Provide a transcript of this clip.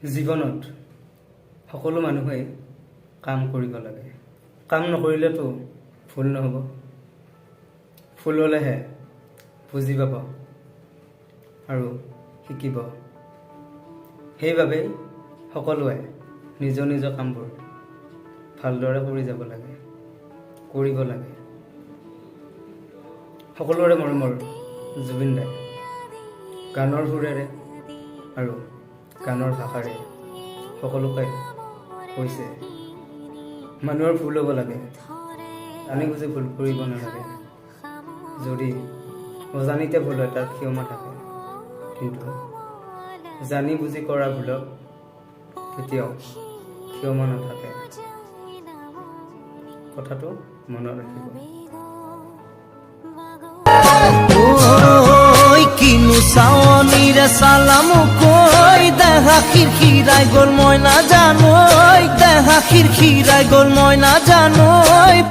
জীৱনত সকলো মানুহেই কাম কৰিব লাগে। কাম নকৰিলেতো ভুল নহ'ব। ভুল হ'লেহে বুজি পাব আৰু শিকিব। সেইবাবেই সকলোৱে নিজৰ নিজৰ কামবোৰ ভালদৰে কৰি যাব লাগে, কৰিব লাগে। সকলোৰে মৰমৰ জুবিন দাই গানৰ সুৰেৰে আৰু গানৰ ভাষাৰে সকলোকে কৈছে, মানুহৰ ভুল হ'ব লাগে, জানি বুজি ভুল কৰিব নালাগে। যদি অজানিতে ভুল হয়, তাৰ ক্ষমা থাকে, কিন্তু জানি বুজি কৰা ভুলক কেতিয়াও ক্ষমা নাথাকে। কথাটো মনত ৰাখিব। ঐ, কিনো চাৱনিৰে চালা মোক ঐ, দেহা খিৰখিৰাই গ'ল, মই নাজানো ঐ, দেহা খিৰখিৰাই গ'ল, মই নাজানো ঐ।